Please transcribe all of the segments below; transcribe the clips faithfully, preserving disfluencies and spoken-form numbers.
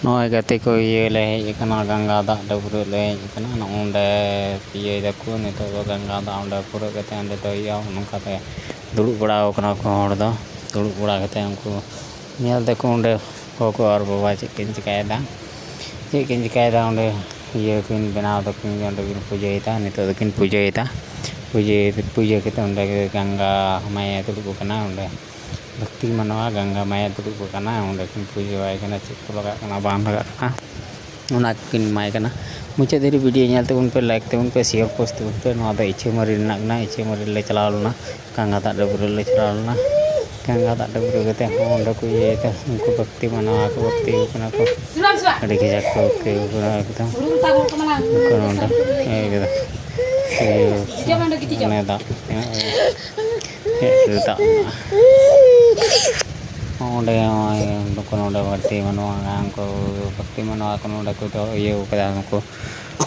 ᱱᱚᱜᱼᱚᱭ ᱜᱟᱛᱮ ᱠᱚ, ᱤᱭᱟᱹ ᱞᱮ ᱦᱮᱡ ᱟᱠᱟᱱᱟ, ᱜᱟᱝᱜᱟ ᱫᱟᱜ ᱰᱟᱹᱵᱽᱨᱟᱹᱜ ᱞᱮ ᱦᱮᱡ ᱟᱠᱟᱱᱟ᱾ ᱱᱚᱜᱼᱚ ᱱᱚᱸᱰᱮ ᱤᱭᱟᱹᱭ ᱫᱟᱠᱚ, ᱱᱤᱛᱚᱜ ᱫᱚ ᱜᱟᱝᱜᱟ ᱫᱟᱜ ᱚᱸᱰᱮ ᱯᱷᱩᱨᱟᱹᱜ ᱠᱟᱛᱮ ᱚᱸᱰᱮ ᱫᱚ ᱦᱩᱭᱩᱜᱼᱟ᱾ ᱱᱚᱝᱠᱟ ᱛᱮ ᱫᱩᱲᱩᱵ ᱵᱟᱲᱟ ᱟᱠᱟᱱᱟ ᱠᱚ ᱦᱚᱲ ᱫᱚ᱾ ᱫᱩᱲᱩᱵ ᱵᱟᱲᱟ ᱠᱟᱛᱮ ᱩᱱᱠᱩ ᱧᱮᱞ ᱫᱟᱠᱚ ᱚᱸᱰᱮ ᱜᱚᱜᱚ ᱟᱨ ᱵᱟᱵᱟ ᱪᱮᱫ ᱠᱤᱱ ᱪᱤᱠᱟᱹᱭᱮᱫᱟ, ᱪᱮᱫ ᱠᱤᱱ ᱪᱤᱠᱟᱹᱭᱮᱫᱟ ᱚᱸᱰᱮ᱾ ᱤᱭᱟᱹ ᱠᱤᱱ ᱵᱮᱱᱟᱣ ᱫᱟᱠᱤᱱ, ᱚᱸᱰᱮ ᱠᱤᱱ ᱯᱩᱡᱟᱹᱭᱮᱫᱟ, ᱱᱤᱛᱚᱜ ᱫᱚᱠᱤᱱ ᱯᱩᱡᱟᱹᱭᱮᱫᱟ᱾ ᱯᱩᱡᱟᱹ, ᱯᱩᱡᱟᱹ ᱠᱟᱛᱮ ᱚᱸᱰᱮ ᱜᱮ ᱜᱟᱝᱜᱟ ᱢᱟᱭᱟᱭ ᱫᱩᱲᱩᱵ ᱟᱠᱟᱱᱟ ᱚᱸᱰᱮ᱾ ᱵᱷᱚᱠᱛᱤ ᱢᱟᱱᱣᱟ ᱜᱟᱝᱜᱟ ᱢᱟᱭᱟ ᱫᱩᱲᱩᱵ ᱟᱠᱟᱱᱟ, ᱚᱸᱰᱮ ᱠᱤᱱ ᱯᱩᱡᱟᱹᱣᱟᱭ ᱠᱟᱱᱟ᱾ ᱪᱮᱫ ᱠᱚ ᱞᱟᱜᱟᱜ ᱠᱟᱱᱟ, ᱵᱟᱝ ᱞᱟᱜᱟᱜ ᱠᱟᱱᱟ, ᱚᱱᱟ ᱠᱚᱠᱤᱱ ᱮᱢᱟᱭ ᱠᱟᱱᱟ᱾ ᱢᱩᱪᱟᱹᱫ ᱫᱷᱟᱹᱨᱤᱡ video ᱧᱮᱞ ᱛᱟᱵᱚᱱ ᱯᱮ, like ᱛᱟᱵᱚᱱ ᱯᱮ, share, post ᱛᱟᱵᱚᱱ ᱯᱮ᱾ ᱱᱚᱣᱟ ᱫᱚ ᱤᱪᱷᱟᱹᱢᱟᱹᱨᱤ ᱨᱮᱱᱟᱜ ᱠᱟᱱᱟ᱾ ᱤᱪᱷᱟᱹᱢᱟᱹᱨᱤ ᱞᱮ ᱪᱟᱞᱟᱣ ᱞᱮᱱᱟ, ᱜᱟᱝᱜᱟ ᱫᱟᱜ ᱰᱟᱹᱵᱽᱨᱟᱹ ᱞᱮ ᱪᱟᱞᱟᱣ ᱞᱮᱱᱟ᱾ ᱜᱟᱝᱜᱟ ᱫᱟᱜ ᱰᱟᱹᱵᱽᱨᱟᱹ ᱠᱟᱛᱮ ᱦᱚᱸ ᱚᱸᱰᱮ ᱠᱚ ᱤᱭᱟᱹᱭᱮᱫᱟ, ᱩᱱᱠᱩ ᱵᱷᱚᱠᱛᱤ ᱢᱟᱱᱣᱟ ᱠᱚ ᱵᱷᱚᱠᱛᱤ ᱠᱟᱱᱟ ᱠᱚ, ᱟᱹᱰᱤ ᱠᱟᱡᱟᱠ ᱠᱚ ᱵᱷᱚᱠᱛᱤ ᱠᱟᱱᱟ ᱮᱠᱫᱚᱢ᱾ ᱩᱱᱠᱩ ᱱᱚᱸᱰᱮ ᱤᱭᱟᱹ ᱠᱮᱫᱟ᱾ ᱤᱭᱟᱹ ᱚᱱᱮ ᱫᱟᱜ ᱦᱮᱡ ᱨᱮ ᱫᱟᱜ ᱢᱮᱱᱟᱜᱼᱟ᱾ ᱚᱸᱰᱮ ᱱᱚᱜᱼᱚᱭ ᱱᱩᱠᱩ ᱱᱚᱰᱮ ᱵᱷᱚᱠᱛᱤ ᱢᱟᱱᱣᱟ, ᱩᱱᱠᱩ ᱵᱷᱚᱠᱛᱤ ᱢᱟᱱᱣᱟ ᱠᱚ ᱱᱚᱰᱮ ᱠᱚ ᱫᱚᱦᱚ ᱤᱭᱟᱹ ᱠᱟᱫᱟ, ᱱᱩᱠᱩ,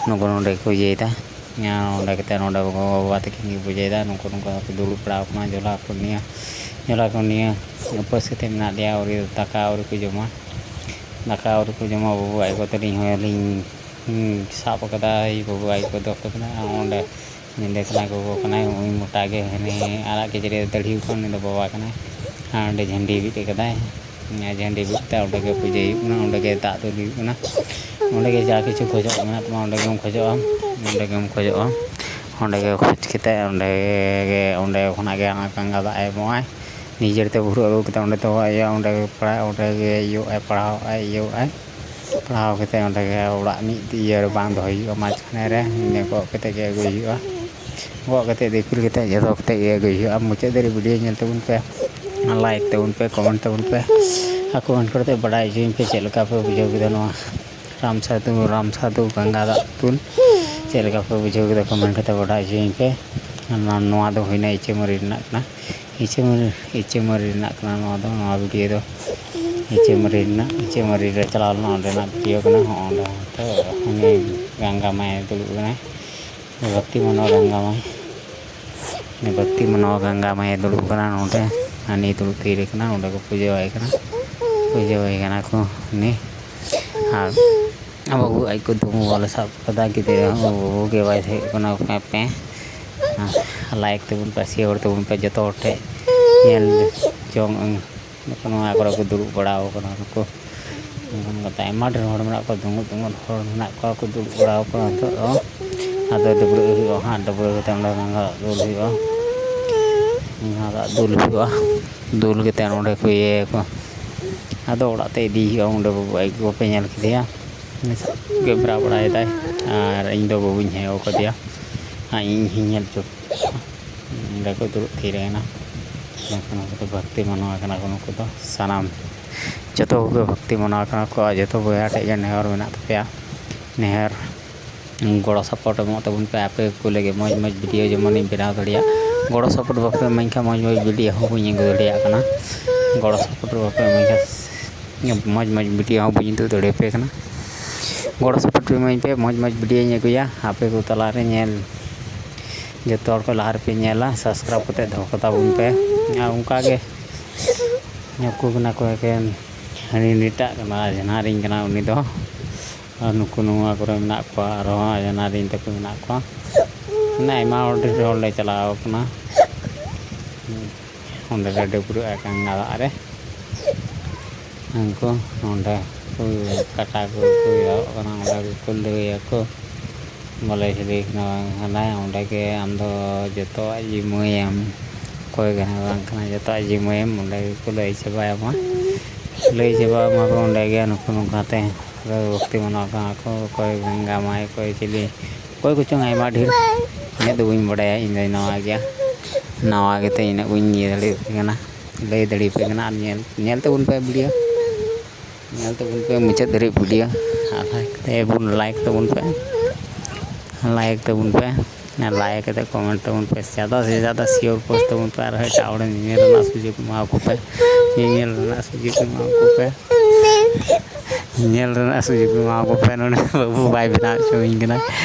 ᱱᱩᱠᱩ ᱱᱚᱰᱮ ᱠᱚ ᱤᱭᱟᱹᱭᱮᱫᱟ᱾ ᱱᱚᱰᱮ ᱠᱟᱛᱮ ᱱᱚᱰᱮ ᱜᱚᱜᱚ ᱵᱟᱵᱟ ᱛᱟᱹᱠᱤᱱ ᱠᱤᱱ ᱯᱩᱡᱟᱹᱭᱮᱫᱟ᱾ ᱱᱩᱠᱩ ᱱᱩᱠᱩ ᱫᱚᱠᱚ ᱫᱩᱲᱩᱵ ᱵᱟᱲᱟ ᱟᱠᱟᱱᱟ, ᱡᱷᱚᱞᱟ ᱠᱚ ᱱᱤᱭᱟᱹ, ᱡᱷᱚᱞᱟ ᱠᱚ ᱱᱤᱭᱟᱹ ᱩᱯᱟᱹᱥ ᱠᱟᱛᱮ ᱢᱮᱱᱟᱜ ᱞᱮᱭᱟ᱾ ᱟᱹᱣᱨᱤ, ᱫᱟᱠᱟ ᱟᱹᱣᱨᱤ ᱠᱚ ᱡᱚᱢᱟ, ᱫᱟᱠᱟ ᱟᱹᱣᱨᱤ ᱠᱚ ᱡᱚᱢᱟ᱾ ᱵᱟᱹᱵᱩ ᱟᱡ ᱜᱚ ᱛᱟᱹᱞᱤᱧ ᱦᱚᱸ ᱞᱤᱧ, ᱦᱩᱸ, ᱥᱟᱵ ᱟᱠᱟᱫᱟ, ᱟᱭᱳ ᱵᱟᱹᱵᱩ ᱟᱡ ᱜᱚ ᱫᱚ ᱠᱟᱱᱟ ᱚᱸᱰᱮ᱾ ᱧᱤᱫᱟᱹ ᱠᱟᱱᱟᱭ, ᱜᱚᱜᱚ ᱠᱟᱱᱟᱭ, ᱩᱱᱤ ᱢᱚᱴᱟ ᱜᱮ, ᱦᱟᱹᱱᱤ ᱟᱨᱟᱜ ᱠᱤᱪᱨᱤᱡ ᱫᱟᱲᱦᱤ ᱠᱚ, ᱩᱱᱤ ᱫᱚ ᱵᱟᱵᱟ ᱠᱟᱱᱟᱭ᱾ ᱟᱨ ᱚᱸᱰᱮ ᱡᱷᱟᱹᱱᱰᱤ ᱵᱤᱫ ᱟᱠᱟᱫᱟᱭ᱾ ᱟᱨ ᱡᱷᱟᱹᱱᱰᱤ ᱵᱤᱫ ᱛᱮ ᱚᱸᱰᱮ ᱜᱮ ᱯᱩᱡᱟᱹ ᱦᱩᱭᱩᱜ ᱠᱟᱱᱟ, ᱚᱸᱰᱮ ᱜᱮ ᱫᱟᱜ ᱫᱩᱞ ᱦᱩᱭᱩᱜ ᱠᱟᱱᱟ᱾ ᱚᱸᱰᱮ ᱜᱮ ᱡᱟ ᱠᱤᱪᱷᱩ ᱠᱷᱚᱡᱚᱜ ᱢᱮᱱᱟᱜ ᱛᱟᱢᱟ, ᱚᱸᱰᱮ ᱜᱮᱢ ᱠᱷᱚᱡᱚᱜᱼᱟ, ᱚᱸᱰᱮ ᱜᱮᱢ ᱠᱷᱚᱡᱚᱜᱼᱟ᱾ ᱚᱸᱰᱮ ᱜᱮ ᱠᱷᱚᱡᱽ ᱠᱟᱛᱮ ᱚᱸᱰᱮ ᱜᱮ, ᱚᱸᱰᱮ ᱠᱷᱚᱱᱟᱜ ᱜᱮ ᱚᱱᱟ ᱜᱟᱝᱜᱟ ᱫᱟᱜ ᱮ ᱮᱢᱚᱜᱼᱟᱭ᱾ ᱱᱤᱡᱮᱨ ᱛᱮ ᱵᱷᱩᱨᱟᱹ ᱟᱹᱜᱩ ᱠᱟᱛᱮ ᱚᱸᱰᱮ ᱫᱚᱦᱚᱭᱟ, ᱚᱸᱰᱮ ᱜᱮ ᱯᱟᱲᱦᱟᱜ, ᱚᱸᱰᱮ ᱜᱮ ᱤᱭᱟᱹᱜᱼᱟᱭ, ᱯᱟᱲᱦᱟᱣ ᱟᱭ, ᱤᱭᱟᱹᱜᱼᱟᱭ᱾ ᱯᱟᱲᱦᱟᱣ ᱠᱟᱛᱮ ᱚᱸᱰᱮ ᱜᱮ ᱚᱲᱟᱜ ᱢᱤᱫ ᱤᱭᱟᱹ ᱨᱮ ᱵᱟᱝ ᱫᱚᱦᱚᱭ ᱦᱩᱭᱩᱜᱼᱟ, ᱢᱟᱡᱷᱠᱷᱟᱱᱮ ᱨᱮ ᱤᱱᱟᱹ ᱜᱚᱜ ᱠᱟᱛᱮ ᱜᱮ ᱟᱹᱜᱩᱭ ᱦᱩᱭᱩᱜᱼᱟ᱾ ᱜᱚᱜ ᱠᱟᱛᱮ ᱫᱤᱯᱤᱞ ᱠᱟᱛᱮ ᱡᱚᱛᱚ ᱠᱟᱛᱮ ᱜᱮ ᱟᱹᱜᱩᱭ ᱦᱩᱭᱩᱜᱼᱟ᱾ ᱢᱩᱪᱟᱹᱫ ᱫᱷᱟᱹᱨᱤᱡ video ᱧᱮᱞ ᱛᱟᱵᱚᱱ ᱯᱮ, like ᱛᱟᱵᱚᱱ ᱯᱮ, comment ᱛᱟᱵᱚᱱ ᱯᱮ᱾ ᱟᱨ comment ᱠᱚᱨᱮ ᱛᱮ ᱵᱟᱰᱟᱭ ᱦᱚᱪᱚᱧ ᱯᱮ ᱪᱮᱫ ᱞᱮᱠᱟ ᱯᱮ ᱵᱩᱡᱷᱟᱹᱣ ᱠᱮᱫᱟ ᱱᱚᱣᱟ ᱨᱟᱢ ᱥᱟᱫᱷᱩ, ᱨᱟᱢ ᱥᱟᱫᱷᱩ ᱜᱟᱝᱜᱟ ᱫᱟᱜ ᱫᱩᱞ᱾ ᱪᱮᱫ ᱞᱮᱠᱟ ᱯᱮ ᱵᱩᱡᱷᱟᱹᱣ ᱠᱮᱫᱟ comment ᱠᱟᱛᱮ ᱵᱟᱰᱟᱭ ᱦᱚᱪᱚᱧ ᱯᱮ᱾ ᱟᱨ ᱱᱚᱣᱟ, ᱱᱚᱣᱟ ᱫᱚ ᱦᱩᱭᱱᱟ ᱤᱪᱷᱟᱹᱢᱟᱹᱨᱤ ᱨᱮᱱᱟᱜ ᱠᱟᱱᱟ᱾ ᱤᱪᱷᱟᱹᱢᱟᱹᱨᱤ, ᱤᱪᱷᱟᱹᱢᱟᱹᱨᱤ ᱨᱮᱱᱟᱜ ᱠᱟᱱᱟ ᱱᱚᱣᱟ ᱫᱚ, ᱱᱚᱣᱟ video ᱫᱚ᱾ ᱤᱪᱷᱟᱹᱢᱟᱹᱨᱤ ᱨᱮᱱᱟᱜ, ᱤᱪᱷᱟᱹᱢᱟᱹᱨᱤ ᱨᱮ ᱪᱟᱞᱟᱣ ᱞᱮᱱᱟ, ᱚᱸᱰᱮᱱᱟᱜ video ᱠᱟᱱᱟ᱾ ᱦᱚᱸ, ᱚᱸᱰᱮ ᱦᱚᱸ ᱛᱚ ᱩᱱᱤ ᱜᱟᱝᱜᱟ ᱢᱟᱭ ᱫᱩᱲᱩᱵ ᱠᱟᱱᱟᱭ᱾ ᱵᱷᱚᱠᱛᱤ ᱢᱟᱱᱚ ᱜᱟᱝᱜᱟ ᱢᱟᱭ, ᱩᱱᱤ ᱵᱷᱚᱠᱛᱤ ᱢᱟᱱᱚ ᱜᱟᱝᱜᱟ ᱢᱟᱭ ᱫᱩᱲᱩᱵ ᱠᱟᱱᱟ ᱱᱚᱰᱮ᱾ ᱦᱟᱹᱱᱤ ᱫᱩᱲᱩᱵ ᱛᱷᱤᱨ ᱠᱟᱱᱟ, ᱱᱚᱰᱮ ᱠᱚ ᱯᱩᱡᱟᱹ ᱟᱭ ᱠᱟᱱᱟ, ᱯᱩᱡᱟᱹ ᱟᱭ ᱠᱟᱱᱟ ᱠᱚ᱾ ᱩᱱᱤ ᱟᱨ ᱵᱟᱹᱵᱩ ᱟᱡ ᱠᱚ ᱫᱩᱢᱩ ᱵᱟᱞᱮ ᱥᱟᱵ ᱠᱟᱫᱟ, ᱜᱤᱫᱽᱨᱟᱹ ᱦᱚᱸ ᱵᱟᱹᱵᱩ ᱜᱮ ᱵᱟᱭ ᱦᱮᱡ ᱠᱟᱱᱟ᱾ ᱯᱮ ᱯᱮ ᱞᱟᱭᱤᱠ ᱛᱟᱵᱚᱱ ᱯᱮ, ᱥᱮᱭᱟᱨ ᱛᱟᱵᱚᱱ ᱯᱮ, ᱡᱚᱛᱚ ᱦᱚᱲ ᱴᱷᱮᱱ ᱧᱮᱞ ᱡᱚᱝ ᱟᱹᱧ᱾ ᱱᱩᱠᱩ ᱱᱚᱣᱟ ᱠᱚᱨᱮ ᱠᱚ ᱫᱩᱲᱩᱵ ᱵᱟᱲᱟ ᱟᱠᱟᱱᱟ᱾ ᱱᱩᱠᱩ ᱱᱚᱝᱠᱟ ᱠᱟᱛᱮ ᱟᱭᱢᱟ ᱰᱷᱮᱨ ᱦᱚᱲ ᱢᱮᱱᱟᱜ ᱠᱚᱣᱟ, ᱫᱩᱢᱩᱫ ᱫᱩᱢᱩᱫ ᱦᱚᱲ ᱢᱮᱱᱟᱜ ᱠᱚᱣᱟ ᱠᱚ ᱫᱩᱲᱩᱵ ᱵᱟᱲᱟ ᱟᱠᱟᱱᱟ᱾ ᱱᱤᱛᱚᱜ ᱫᱚ ᱟᱫᱚ ᱰᱟᱹᱵᱽᱨᱟᱹᱜ ᱦᱩᱭᱩᱜᱼᱟ ᱦᱟᱸᱜ, ᱰᱟᱹᱵᱽᱨᱟᱹ ᱠᱟᱛᱮ ᱚᱸᱰᱮ ᱜᱟᱸᱜᱟ ᱫᱩᱞ ᱦᱩᱭᱩᱜᱼᱟ᱾ ᱜᱟᱸᱜᱟ ᱫᱟᱜ ᱫᱩᱞ ᱦᱩᱭᱩᱜᱼᱟ, ᱫᱩᱞ ᱠᱟᱛᱮ ᱚᱸᱰᱮ ᱠᱚ ᱤᱭᱟᱹᱭᱟᱠᱚ᱾ ᱟᱫᱚ ᱚᱲᱟᱜ ᱛᱮ ᱤᱫᱤ ᱦᱩᱭᱩᱜᱼᱟ᱾ ᱚᱸᱰᱮ ᱵᱟᱹᱵᱩ ᱟᱡ ᱜᱚᱜᱚ ᱯᱮ ᱧᱮᱞ ᱠᱮᱫᱮᱭᱟ, ᱩᱱᱤ ᱥᱟᱵ ᱜᱮ ᱵᱮᱨᱟ ᱵᱟᱲᱟᱭᱮᱫᱟᱭ᱾ ᱟᱨ ᱤᱧ ᱫᱚ ᱵᱟᱹᱵᱩᱧ ᱦᱮᱣ ᱠᱟᱫᱮᱭᱟ, ᱟᱨ ᱤᱧ ᱦᱚᱸᱧ ᱧᱮᱞ ᱦᱚᱪᱚ ᱠᱮᱫᱮᱭᱟ᱾ ᱚᱸᱰᱮ ᱠᱚ ᱫᱩᱲᱩᱵ ᱛᱷᱤᱨ ᱮᱱᱟ᱾ ᱱᱩᱠᱩ ᱱᱩᱠᱩ ᱫᱚ ᱵᱷᱚᱠᱛᱤ ᱢᱟᱱᱣᱟ ᱠᱟᱱᱟ ᱠᱚ᱾ ᱱᱩᱠᱩ ᱫᱚ ᱥᱟᱱᱟᱢ ᱡᱚᱛᱚ ᱠᱚᱜᱮ ᱵᱷᱚᱠᱛᱤ ᱢᱟᱱᱣᱟ ᱠᱟᱱᱟ ᱠᱚ᱾ ᱟᱨ ᱡᱚᱛᱚ ᱵᱚᱭᱦᱟ ᱴᱷᱮᱱ ᱜᱮ ᱱᱮᱦᱚᱨ ᱢᱮᱱᱟᱜ ᱛᱟᱯᱮᱭᱟ, ᱱᱮᱦᱚᱨ ᱜᱚᱲᱚ ᱥᱟᱯᱚᱴ ᱮᱢᱚᱜ ᱛᱟᱵᱚᱱ ᱯᱮ᱾ ᱟᱯᱮ ᱠᱚ ᱞᱟᱹᱜᱤᱫ ᱢᱚᱡᱽ ᱢᱚᱡᱽ ᱵᱷᱤᱰᱤᱭᱳ ᱡᱮᱢᱚᱱᱤᱧ ᱵᱮᱱᱟᱣ ᱫᱟᱲᱮᱭᱟᱜ᱾ ᱜᱚᱲᱚ ᱥᱟᱯᱚᱴ ᱵᱟᱯᱮ ᱮᱢᱟᱹᱧ ᱠᱷᱟᱱ ᱢᱚᱡᱽ ᱢᱚᱡᱽ ᱵᱷᱤᱰᱤᱭᱳ ᱦᱚᱸ ᱵᱟᱹᱧ ᱟᱹᱜᱩ ᱫᱟᱲᱮᱭᱟᱜ ᱠᱟᱱᱟ᱾ ᱜᱚᱲᱚ ᱥᱟᱯᱚᱴ ᱵᱟᱯᱮ ᱮᱢᱟᱹᱧ ᱠᱷᱟᱱ ᱢᱚᱡᱽ ᱢᱚᱡᱽ ᱵᱷᱤᱰᱤᱭᱳ ᱦᱚᱸ ᱵᱟᱹᱧ ᱩᱫᱩᱜ ᱫᱟᱲᱮᱭᱟᱯᱮ ᱠᱟᱱᱟ᱾ ᱜᱚᱲᱚ ᱥᱟᱯᱚᱴ ᱮᱢᱟᱹᱧ ᱯᱮ, ᱢᱚᱡᱽ ᱢᱚᱡᱽ ᱵᱷᱤᱰᱤᱭᱳᱧ ᱟᱹᱜᱩᱭᱟ ᱟᱯᱮ ᱠᱚ ᱛᱟᱞᱟᱨᱮ ᱧᱮᱞ᱾ ᱡᱚᱛᱚ ᱦᱚᱲ ᱠᱚ ᱞᱟᱦᱟ ᱨᱮᱯᱮ ᱧᱮᱞᱟ, ᱥᱟᱵᱥᱠᱨᱟᱭᱤᱵᱽ ᱠᱟᱛᱮ ᱫᱚᱦᱚ ᱠᱟᱛᱟ ᱵᱚᱱ ᱯᱮ᱾ ᱟᱨ ᱚᱱᱠᱟ ᱜᱮ ᱱᱩᱠᱩ ᱠᱟᱱᱟ ᱠᱚ ᱮᱠᱮᱱ ᱦᱟᱹᱱᱤ ᱱᱤᱴᱟᱜ ᱠᱟᱱᱟ, ᱟᱡᱷᱱᱟᱨᱤᱧ ᱠᱟᱱᱟ ᱩᱱᱤ ᱫᱚ᱾ ᱟᱨ ᱱᱩᱠᱩ ᱱᱚᱣᱟ ᱠᱚᱨᱮ ᱢᱮᱱᱟᱜ ᱠᱚᱣᱟ, ᱟᱨᱦᱚᱸ ᱟᱡᱷᱱᱟᱨᱤᱧ ᱛᱟᱠᱚ ᱢᱮᱱᱟᱜ ᱠᱚᱣᱟ᱾ ᱢᱟᱱᱮ ᱟᱭᱢᱟ ᱦᱚᱲ, ᱰᱷᱮᱨ ᱦᱚᱲ ᱞᱮ ᱪᱟᱞᱟᱣ ᱠᱟᱱᱟ᱾ ᱚᱸᱰᱮ ᱞᱮ ᱰᱟᱹᱵᱽᱨᱟᱹᱜᱼᱟ ᱜᱟᱝᱜᱟ ᱫᱟᱜ ᱨᱮ᱾ ᱩᱱᱠᱩ ᱱᱚᱸᱰᱮ ᱠᱚ ᱠᱟᱴᱟ ᱠᱚ ᱠᱚ ᱤᱭᱟᱹᱜ ᱠᱟᱱᱟ, ᱚᱸᱰᱮ ᱜᱮᱠᱚ ᱞᱟᱹᱭᱟᱠᱚ, ᱵᱚᱞᱮ ᱪᱤᱞᱤ ᱠᱟᱱᱟ ᱵᱟᱝ ᱠᱟᱱᱟᱭ, ᱚᱸᱰᱮ ᱜᱮ ᱟᱢᱫᱚ ᱡᱚᱛᱚᱣᱟᱜ ᱡᱤᱢᱟᱹᱭᱟᱢ, ᱚᱠᱚᱭ ᱠᱟᱱᱟᱭ ᱵᱟᱝ ᱠᱟᱱᱟᱭ, ᱡᱚᱛᱚᱣᱟᱜ ᱡᱤᱢᱟᱹᱭᱟᱢ, ᱚᱸᱰᱮ ᱜᱮᱠᱚ ᱞᱟᱹᱭ ᱪᱟᱵᱟᱭᱟᱢᱟ, ᱞᱟᱹᱭ ᱪᱟᱵᱟᱭᱟᱢᱟ ᱠᱚ ᱚᱸᱰᱮ ᱜᱮ᱾ ᱱᱩᱠᱩ ᱱᱚᱝᱠᱟᱛᱮ ᱯᱩᱨᱟᱹ ᱵᱷᱚᱠᱛᱤ ᱢᱟᱱᱟᱣ ᱠᱟᱱᱟ ᱠᱚ, ᱚᱠᱚᱭ ᱜᱟᱝᱜᱟ ᱢᱟᱭ, ᱚᱠᱚᱭ ᱪᱤᱞᱤ, ᱚᱠᱚᱭ ᱠᱚᱪᱚᱝ ᱟᱭᱢᱟ ᱰᱷᱮᱨ᱾ ᱤᱱᱟᱹᱜ ᱫᱚ ᱵᱟᱹᱧ ᱵᱟᱰᱟᱭᱟ, ᱤᱧ ᱫᱚᱧ ᱱᱟᱣᱟ ᱜᱮᱭᱟ, ᱱᱟᱣᱟ ᱜᱮᱛᱮ ᱤᱱᱟᱹᱜ ᱵᱟᱹᱧ ᱤᱭᱟᱹ ᱫᱟᱲᱮᱭᱟᱯᱮ ᱠᱟᱱᱟ, ᱞᱟᱹᱭ ᱫᱟᱲᱮᱭᱟᱯᱮ ᱠᱟᱱᱟ᱾ ᱟᱨ ᱧᱮᱞ, ᱧᱮᱞ ᱛᱟᱵᱚᱱ ᱯᱮ ᱵᱷᱤᱰᱤᱭᱳ, ᱧᱮᱞ ᱛᱟᱵᱚᱱ ᱯᱮ ᱢᱩᱪᱟᱹᱫ ᱫᱷᱟᱹᱨᱤᱡ ᱵᱷᱤᱰᱤᱭᱳ᱾ ᱟᱨ ᱞᱟᱭᱤᱠ ᱛᱮᱵᱚᱱ, ᱞᱟᱭᱤᱠ ᱛᱟᱵᱚᱱ ᱯᱮ, ᱞᱟᱭᱤᱠ ᱛᱟᱵᱚᱱ ᱯᱮ, ᱟᱨ ᱞᱟᱭᱤᱠ ᱠᱟᱛᱮ ᱠᱚᱢᱮᱱᱴ ᱛᱟᱵᱚᱱ ᱯᱮ, ᱡᱟᱫᱟ ᱥᱮ ᱡᱟᱫᱟ ᱥᱮᱭᱟᱨ ᱯᱳᱥᱴ ᱛᱟᱵᱚᱱ ᱯᱮ᱾ ᱟᱨ ᱮᱴᱟᱜ ᱦᱚᱲ ᱧᱮᱧᱮᱞ ᱨᱮᱱᱟᱜ ᱥᱩᱡᱳᱜᱽ ᱮᱢᱟ ᱠᱚ ᱯᱮ, ᱧᱮᱧᱮᱞ ᱨᱮᱱᱟᱜ ᱥᱩᱡᱳᱜᱽ ᱮᱢᱟ ᱠᱚ ᱯᱮ, ᱧᱮᱞ ᱨᱮᱱᱟᱜ ᱥᱩᱡᱳᱜᱽ ᱮᱢᱟ ᱠᱚ ᱯᱮ᱾ ᱱᱚᱰᱮ ᱵᱟᱹᱵᱩ ᱵᱟᱭ ᱵᱮᱱᱟᱣ ᱦᱚᱪᱚᱣᱟᱹᱧ ᱠᱟᱱᱟ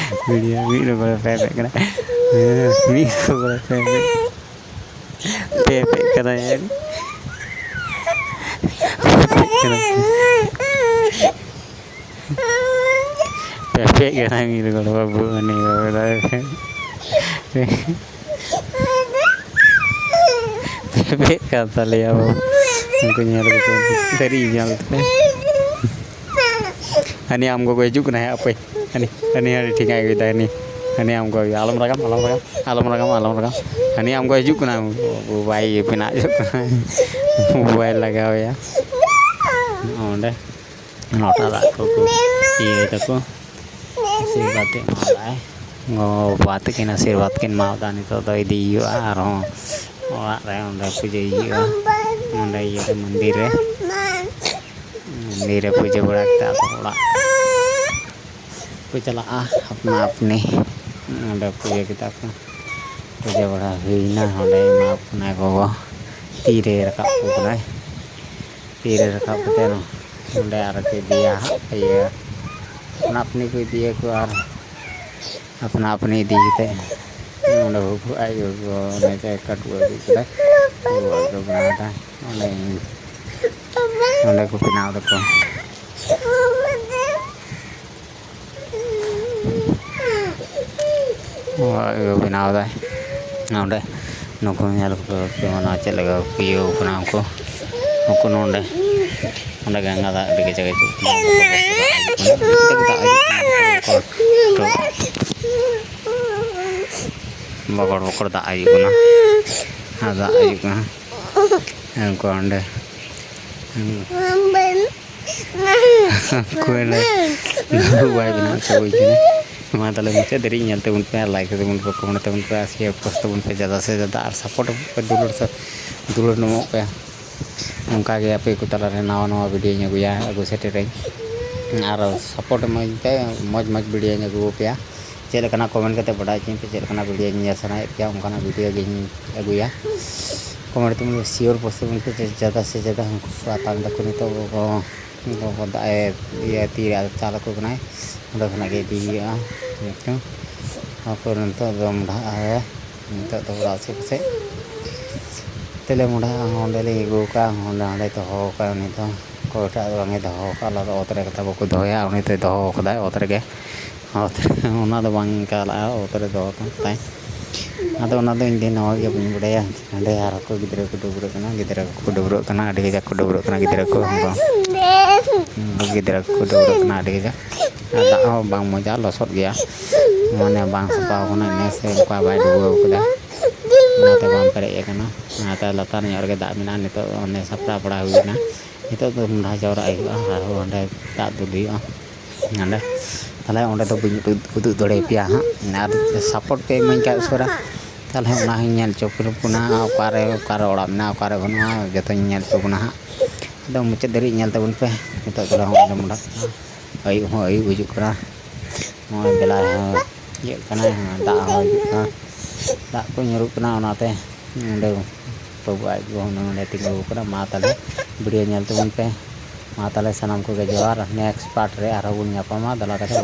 ᱵᱷᱤᱰᱤᱭᱳ, ᱢᱤᱫ ᱨᱚᱠᱚᱢ ᱯᱮ ᱯᱮ ᱠᱟᱱᱟ, ᱢᱤᱫ ᱨᱚᱠᱚᱢ ᱯᱮ ᱯᱮ ᱯᱮ ᱯᱮ ᱠᱟᱱᱟᱭ᱾ ᱯᱮ ᱯᱮ ᱠᱟᱱᱟᱭ᱾ ᱪᱮᱫ ᱠᱟᱱᱟᱭ ᱢᱤᱨᱩ ᱜᱚᱲ ᱵᱟᱹᱵᱩ? ᱩᱱᱤ ᱵᱟᱹᱵᱩ ᱫᱚ ᱯᱮᱯᱮᱜ ᱠᱟᱱ ᱛᱟᱞᱮᱭᱟ ᱵᱟᱹᱵᱩ᱾ ᱩᱱᱠᱩ ᱧᱮᱞ ᱠᱟᱛᱮ ᱥᱟᱹᱨᱤ ᱧᱮᱞ ᱛᱮ᱾ ᱦᱟᱹᱱᱤ ᱟᱢ ᱜᱚᱜᱚ ᱦᱤᱡᱩᱜ ᱠᱟᱱᱟᱭ ᱦᱟᱸᱜ, ᱦᱟᱯᱳᱭ᱾ ᱦᱟᱹᱱᱤ, ᱦᱟᱹᱱᱤ, ᱦᱟᱹᱱᱤ ᱴᱷᱮᱸᱜᱟ ᱟᱹᱜᱩᱭᱮᱫᱟ, ᱦᱟᱹᱱᱤ, ᱦᱟᱹᱱᱤ ᱟᱢ ᱜᱚᱜᱚ ᱟᱹᱜᱩᱭᱮᱫᱟ᱾ ᱟᱞᱚᱢ ᱨᱟᱜᱟᱢ, ᱟᱞᱚᱢ ᱨᱟᱜᱟᱢ, ᱟᱞᱚᱢ ᱨᱟᱜᱟᱢ, ᱟᱞᱚᱢ ᱨᱟᱜᱟᱢ᱾ ᱦᱟᱹᱱᱤ ᱟᱢ ᱜᱚᱜᱚ ᱦᱤᱡᱩᱜ ᱠᱟᱱᱟ, ᱵᱟᱭ ᱵᱮᱱᱟᱣ ᱦᱤᱡᱩᱜ ᱠᱟᱱᱟ, ᱵᱟᱭ ᱞᱟᱜᱟᱣᱮᱭᱟ᱾ ᱚᱸᱰᱮ ᱞᱚᱴᱟ ᱫᱟᱜ ᱠᱚ ᱠᱚ ᱤᱭᱟᱹᱭ ᱛᱟᱠᱚ, ᱟᱥᱤᱨᱵᱟᱫᱽ ᱮ ᱮᱢᱟᱣᱟᱫᱟᱭ᱾ ᱜᱚ ᱵᱟᱵᱟ ᱛᱟᱹᱠᱤᱱ ᱟᱥᱤᱨᱵᱟᱫᱽ ᱠᱤᱱ ᱮᱢᱟᱣᱟᱫᱟ, ᱱᱤᱛᱚᱜ ᱫᱚ ᱤᱫᱤᱭ ᱦᱩᱭᱩᱜᱼᱟ ᱟᱨᱦᱚᱸ ᱚᱲᱟᱜ ᱨᱮ, ᱚᱸᱰᱮ ᱯᱩᱡᱟᱹᱭ ᱦᱩᱭᱩᱜᱼᱟ, ᱚᱸᱰᱮ ᱤᱭᱟᱹ ᱨᱮ, ᱢᱚᱱᱫᱤᱨ ᱨᱮ, ᱢᱚᱱᱫᱤᱨ ᱨᱮ ᱯᱩᱡᱟᱹ ᱵᱟᱲᱟ ᱠᱟᱛᱮ ᱟᱫᱚ ᱚᱲᱟᱜ ᱠᱚ ᱪᱟᱞᱟᱜᱼᱟ ᱟᱯᱱᱟ ᱟᱯᱱᱤ᱾ ᱚᱸᱰᱮ ᱯᱩᱡᱟᱹ ᱠᱮᱫᱟ ᱠᱚ, ᱯᱩᱡᱟᱹ ᱵᱟᱲᱟ ᱦᱩᱭᱱᱟ᱾ ᱚᱸᱰᱮ ᱮᱢᱟ ᱠᱚ ᱠᱟᱱᱟᱭ ᱜᱚᱜᱚ, ᱛᱤᱨᱮ ᱨᱟᱠᱟᱵ ᱠᱚ ᱠᱟᱱᱟᱭ, ᱛᱤᱨᱮ ᱨᱟᱠᱟᱵ ᱠᱟᱛᱮ ᱚᱸᱰᱮ ᱟᱨᱚ ᱠᱚ ᱤᱫᱤᱭᱟ ᱦᱟᱸᱜ ᱤᱭᱟᱹ, ᱟᱯᱱᱟ ᱟᱯᱱᱤ ᱠᱚ ᱤᱫᱤᱭᱟᱠᱚ ᱟᱨ ᱟᱯᱱᱟ ᱟᱯᱱᱤ ᱤᱫᱤ ᱠᱟᱛᱮ ᱚᱸᱰᱮ ᱵᱟᱹᱵᱩ ᱟᱡ ᱜᱚᱜᱚ ᱚᱱᱮ ᱡᱮ ᱠᱟᱹᱴᱩᱵ ᱮ ᱩᱫᱩᱜ ᱠᱮᱫᱟ, ᱠᱟᱹᱴᱩᱵ ᱮ ᱩᱫᱩᱜ ᱵᱮᱱᱟᱣ ᱮᱫᱟ᱾ ᱚᱸᱰᱮ, ᱚᱸᱰᱮ ᱠᱚ ᱵᱮᱱᱟᱣ ᱫᱟᱠᱚ᱾ ᱚᱲᱟᱜ ᱜᱮ ᱵᱮᱱᱟᱣ ᱫᱟᱭ ᱱᱚᱰᱮ᱾ ᱱᱩᱠᱩ ᱧᱮᱞ ᱠᱚᱯᱮ ᱡᱮᱢᱚᱱ ᱪᱮᱫ ᱞᱮᱠᱟ ᱠᱚ ᱤᱭᱟᱹᱣ ᱠᱟᱱᱟ ᱩᱱᱠᱩ, ᱩᱱᱠᱩ ᱱᱚᱰᱮ, ᱱᱚᱰᱮ ᱜᱟᱝᱜᱟ ᱫᱟᱜ ᱟᱹᱰᱤ ᱠᱟᱡᱟᱠ ᱦᱤᱡᱩᱜ ᱠᱟᱱᱟ᱾ ᱫᱟᱜ ᱦᱤᱡᱩᱜ ᱠᱟᱱᱟ᱾ ᱵᱚᱠᱚᱲ, ᱵᱚᱠᱚᱲ ᱫᱟᱜ ᱦᱤᱡᱩᱜ ᱠᱟᱱᱟ᱾ ᱟᱨ ᱫᱟᱜ ᱦᱤᱡᱩᱜ ᱠᱟᱱᱟ᱾ ᱩᱱᱠᱩ ᱚᱸᱰᱮ᱾ ᱩᱱᱠᱩ ᱚᱸᱰᱮ᱾ ᱵᱟᱭ ᱵᱮᱱᱟᱣ ᱦᱚᱪᱚ ᱦᱩᱭ ᱠᱟᱱᱟ᱾ ᱢᱟ ᱛᱟᱦᱚᱞᱮ ᱢᱩᱪᱟᱹᱫ ᱫᱷᱟᱹᱨᱤᱡ ᱧᱮᱞ ᱛᱟᱵᱚᱱ ᱯᱮ, ᱟᱨ like ᱛᱟᱵᱚᱱ ᱯᱮ, comment ᱛᱟᱵᱚᱱ ᱯᱮ, ᱟᱨ share post ᱛᱟᱵᱚᱱ ᱯᱮ, ᱡᱟᱫᱟ ᱥᱮ ᱡᱟᱫᱟ, ᱟᱨ support ᱟᱵᱚᱱ ᱯᱮ, ᱫᱩᱞᱟᱹᱲ ᱥᱮ ᱫᱩᱞᱟᱹᱲ ᱮᱢᱚᱜ ᱯᱮ᱾ ᱚᱱᱠᱟ ᱜᱮ ᱟᱯᱮ ᱠᱚ ᱛᱟᱞᱟᱨᱮ ᱱᱟᱣᱟ ᱱᱟᱣᱟ videoᱧ ᱟᱹᱜᱩᱭᱟ, ᱟᱹᱜᱩ ᱥᱮᱴᱮᱨᱟᱹᱧ᱾ ᱟᱨ support ᱮᱢᱟᱹᱧ ᱯᱮ, ᱢᱚᱡᱽ ᱢᱚᱡᱽ videoᱧ ᱟᱹᱜᱩ ᱟᱯᱮᱭᱟ᱾ ᱪᱮᱫ ᱞᱮᱠᱟᱱᱟᱜ comment ᱠᱟᱛᱮ ᱵᱟᱰᱟᱭ ᱦᱚᱪᱚᱧ ᱯᱮ, ᱪᱮᱫ ᱞᱮᱠᱟᱱᱟᱜ videoᱧ ᱧᱮᱞ ᱥᱟᱱᱟᱭᱮᱫ ᱯᱮᱭᱟ, ᱚᱱᱠᱟᱱᱟᱜ video ᱜᱤᱧ ᱟᱹᱜᱩᱭᱟ᱾ Comment ᱛᱟᱵᱚᱱ ᱯᱮ, share post ᱛᱟᱵᱚᱱ ᱯᱮ, ᱡᱟᱫᱟ ᱥᱮ ᱡᱟᱫᱟ ᱩᱱᱠᱩ ᱠᱚ ᱟᱛᱟᱝ ᱫᱟᱠᱚ ᱱᱤᱛᱚᱜ ᱠᱚ ᱜᱚᱜᱚ ᱫᱟᱜ ᱮ ᱤᱭᱟᱹ ᱛᱤᱨᱮ ᱟᱫᱚ ᱪᱟᱞ ᱟᱠᱚ ᱠᱟᱱᱟᱭ, ᱚᱸᱰᱮ ᱠᱷᱚᱱᱟᱜ ᱜᱮ ᱤᱫᱤ ᱦᱩᱭᱩᱜᱼᱟ᱾ ᱱᱤᱛᱚᱝ ᱟᱠᱚ ᱱᱤᱛᱚᱜ ᱫᱚ ᱢᱚᱰᱷᱟᱜ ᱟᱭ, ᱱᱤᱛᱚᱜ ᱫᱚ ᱚᱲᱟᱜ ᱥᱮᱫ ᱯᱟᱥᱮᱡ ᱛᱮᱞᱮ ᱢᱚᱰᱷᱟᱜᱼᱟ᱾ ᱚᱸᱰᱮ ᱞᱤᱧ ᱟᱹᱜᱩ ᱟᱠᱟᱫᱼᱟ, ᱚᱸᱰᱮ ᱚᱸᱰᱮ ᱫᱚᱦᱚ ᱟᱠᱟᱫᱼᱟ᱾ ᱩᱱᱤ ᱫᱚ ᱚᱠᱚᱭᱴᱟᱜ ᱫᱚ ᱵᱟᱝ ᱮ ᱫᱚᱦᱚ ᱟᱠᱟᱫᱼᱟ, ᱟᱞᱟᱫᱟ ᱚᱛ ᱨᱮ ᱠᱟᱛᱷᱟ ᱵᱟᱠᱚ ᱫᱚᱦᱚᱭᱟ, ᱩᱱᱤ ᱫᱚᱭ ᱫᱚᱦᱚ ᱟᱠᱟᱫᱟᱭ ᱚᱛ ᱨᱮᱜᱮ᱾ ᱚᱛ ᱨᱮ, ᱚᱱᱟ ᱫᱚ ᱵᱟᱝ ᱪᱟᱞᱟᱜᱼᱟ, ᱚᱛ ᱨᱮ ᱫᱚᱦᱚ ᱠᱟᱜ ᱛᱟᱭ᱾ ᱟᱫᱚ ᱚᱱᱟ ᱫᱚ ᱤᱧ ᱫᱚ ᱱᱚᱣᱟ ᱜᱮ ᱵᱟᱹᱧ ᱵᱟᱰᱟᱭᱟ᱾ ᱦᱟᱸᱰᱮ ᱟᱨ ᱠᱚ ᱜᱤᱫᱽᱨᱟᱹ ᱠᱚ ᱰᱟᱹᱵᱽᱨᱟᱹᱜ ᱠᱟᱱᱟ, ᱜᱤᱫᱽᱨᱟᱹ ᱠᱚᱠᱚ ᱰᱟᱹᱵᱽᱨᱟᱹᱜ ᱠᱟᱱᱟ, ᱟᱹᱰᱤ ᱠᱟᱡᱟᱠ ᱠᱚ ᱰᱟᱹᱵᱽᱨᱟᱹᱜ ᱠᱟᱱᱟ ᱜᱤᱫᱽᱨᱟᱹ ᱠᱚ᱾ ᱦᱩᱸ, ᱜᱤᱫᱽᱨᱟᱹ ᱠᱚᱠᱚ ᱰᱟᱹᱵᱽᱨᱟᱹᱜ ᱠᱟᱱᱟ ᱟᱹᱰᱤ ᱠᱟᱡᱟᱠ᱾ ᱟᱨ ᱫᱟᱜ ᱦᱚᱸ ᱵᱟᱝ ᱢᱚᱡᱟ, ᱞᱚᱥᱚᱫ ᱜᱮᱭᱟ, ᱢᱟᱱᱮ ᱵᱟᱝ ᱥᱟᱯᱷᱟ ᱠᱟᱱᱟ, ᱱᱮᱥ ᱥᱮ ᱚᱱᱠᱟ ᱵᱟᱭ ᱰᱩᱵᱟᱹᱣ ᱠᱟᱫᱟ, ᱚᱱᱟᱛᱮ ᱵᱟᱝ ᱯᱮᱨᱮᱡ ᱟᱠᱟᱱᱟ᱾ ᱚᱱᱟᱛᱮ ᱞᱟᱛᱟᱨ ᱧᱚᱜ ᱨᱮᱜᱮ ᱫᱟᱜ ᱢᱮᱱᱟᱜᱼᱟ᱾ ᱱᱤᱛᱚᱜ ᱚᱱᱮ ᱥᱟᱯᱲᱟᱣ ᱵᱟᱲᱟ ᱦᱩᱭ ᱮᱱᱟ, ᱱᱤᱛᱚᱜ ᱫᱚ ᱢᱚᱦᱰᱟ ᱡᱟᱣᱨᱟᱜ ᱦᱩᱭᱩᱜᱼᱟ, ᱟᱨᱦᱚᱸ ᱚᱸᱰᱮ ᱫᱟᱜ ᱫᱩᱞ ᱦᱩᱭᱩᱜᱼᱟ᱾ ᱚᱸᱰᱮ ᱛᱟᱦᱚᱞᱮ ᱚᱸᱰᱮ ᱫᱚ ᱵᱟᱹᱧ ᱩᱫᱩᱜ, ᱩᱫᱩᱜ ᱫᱟᱲᱮᱭᱟᱯᱮᱭᱟ ᱦᱟᱸᱜ, ᱟᱨ ᱥᱟᱯᱳᱨᱴ ᱯᱮ ᱤᱢᱟᱹᱧ ᱠᱷᱟᱡ ᱩᱥᱟᱹᱨᱟ, ᱛᱟᱦᱚᱞᱮ ᱚᱱᱟ ᱦᱚᱸᱧ ᱧᱮᱞ ᱦᱚᱪᱚ ᱯᱮ ᱠᱟᱱᱟ᱾ ᱚᱠᱟᱨᱮ, ᱚᱠᱟᱨᱮ ᱚᱲᱟᱜ ᱢᱮᱱᱟᱜᱼᱟ, ᱚᱠᱟᱨᱮ ᱵᱟᱹᱱᱩᱜᱼᱟ, ᱡᱚᱛᱚᱧ ᱧᱮᱞ ᱦᱚᱪᱚ ᱵᱚᱱᱟ ᱦᱟᱸᱜ᱾ ᱟᱫᱚ ᱢᱩᱪᱟᱹᱫ ᱫᱷᱟᱹᱨᱤᱡ ᱧᱮᱞ ᱛᱟᱵᱚᱱ ᱯᱮ᱾ ᱱᱤᱛᱚᱜ ᱫᱚ ᱦᱚᱸᱜᱼᱚᱭ ᱞᱮ ᱢᱚᱸᱰᱷᱟᱜ ᱠᱟᱱᱟ, ᱟᱹᱭᱩᱵ ᱦᱚᱸ ᱟᱹᱭᱩᱵ ᱦᱤᱡᱩᱜ ᱠᱟᱱᱟ᱾ ᱱᱚᱜᱼᱚᱭ ᱵᱮᱞᱟ ᱦᱚᱸ ᱤᱭᱟᱹᱜ ᱠᱟᱱᱟ, ᱫᱟᱜ ᱦᱚᱸ ᱦᱤᱡᱩᱜ ᱠᱟᱱᱟ, ᱫᱟᱜ ᱠᱚ ᱧᱩᱨᱩᱜ ᱠᱟᱱᱟ᱾ ᱚᱱᱟᱛᱮ ᱱᱚᱸᱰᱮ ᱵᱟᱹᱵᱩ ᱟᱡ ᱜᱚ ᱦᱩᱱᱟᱹᱝ ᱱᱚᱸᱰᱮ ᱛᱤᱸᱜᱩ ᱟᱠᱟᱱᱟ᱾ ᱢᱟ ᱛᱟᱦᱚᱞᱮ ᱵᱷᱤᱰᱤᱭᱳ ᱧᱮᱞ ᱛᱟᱵᱚᱱ ᱯᱮ᱾ ᱢᱟ ᱛᱟᱦᱚᱞᱮ ᱥᱟᱱᱟᱢ ᱠᱚᱜᱮ ᱡᱚᱦᱟᱨ, ᱱᱮᱠᱥᱴ ᱯᱟᱨᱴ ᱨᱮ ᱟᱨᱦᱚᱸ ᱵᱚᱱ ᱧᱟᱯᱟᱢᱟ᱾ ᱫᱮᱞᱟ ᱛᱟᱦᱚᱞᱮ᱾